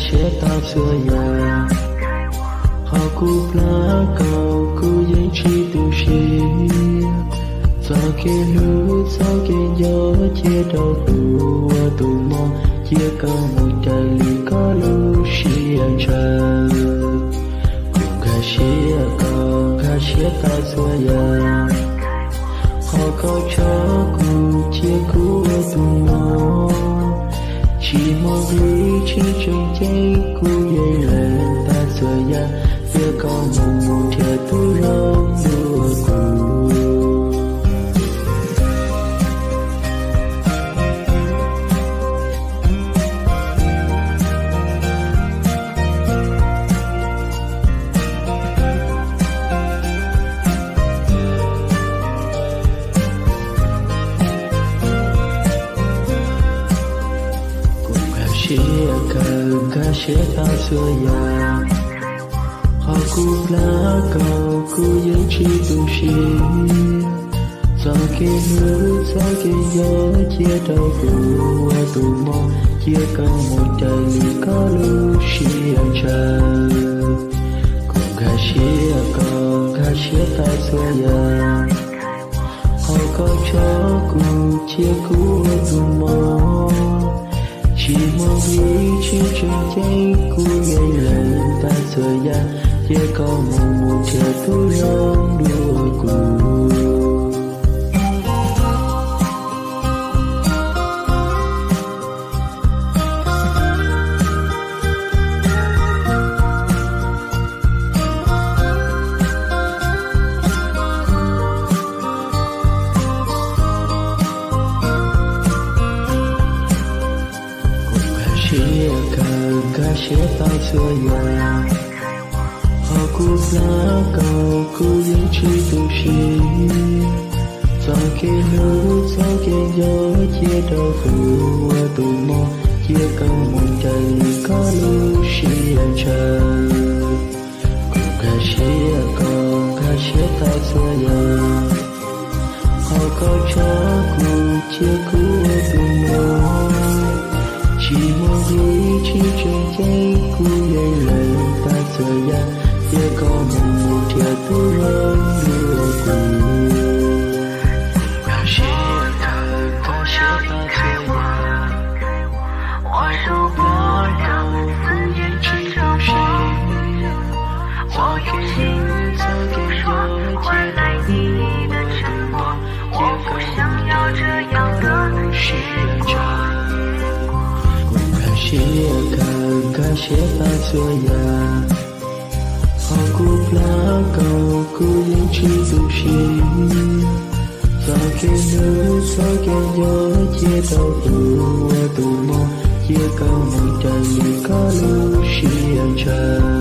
siab tag txhua yam, qhov kuv plab kaus kuv yeej tsis tu siab. Txoj kev hlub txoj kev nco cia rau kuv ua tus mog, cia koj mus raws li koj lub siab ntshaw. Kuv nkag siab koj nkag siab tag txhua yam, qhov koj tso kuv cia kuv ua tus mog. Tsis muaj nqis tsis tseem ceeb kuv yeej lees tag txhua yam, cia koj mus mus nrhiav tub zoo dua kuv. Kuv nkag siab kawg nkag siab tag txhua yam, qhov kuv plab kaus kuv yeej tsis tu siab. Txoj kev hlub txoj kev nco cia rau kuv ua tus mog, cia koj mus raws li koj lub siab ntshaw. Kuv nkag siab koj nkag siab tag txhua yam, qhov koj tso kuv cia kuv ua tus mog. Tsis muaj nqis tsis tseem ceeb kuv yeej lees tag txhua yam, cia koj mus mus nrhiav tub zoo dua kuv. Kuv nkag siab kawg nkag siab tag txhua yam, qhov kuv plab kaus kuv yeej tsis tu siab. Txoj kev hlub txoj kev nco cia rau kuv ua tus mog, cia koj mus raws li koj lub siab ntshaw. Kuv nkag siab koj nkag siab tag txhua yam, qhov koj tso kuv cia kuv ua tus mog. Tsis muaj nqis tsis tseem ceeb kuv yeej lees tag txhua yam, cia koj mus mus nrhiav tub zoo dua kuv. Nkag siab kawg nkag siab tag txhua yam, qhov kuv plab kaus kuv yeej tsis tu siab. Txoj kev hlub txoj kev nco cia rau kuv ua tus mog, cia koj mus raws li koj lub siab ntshaw. Kuv nkag siab kawg nkag siab tag txhua yam, qhov kuv plab kaus kuv yeej tsis tu siab. Txoj kev hlub txoj kev nco cia rau kuv ua tus mog, cia koj mus raws li koj lub siab ntshaw.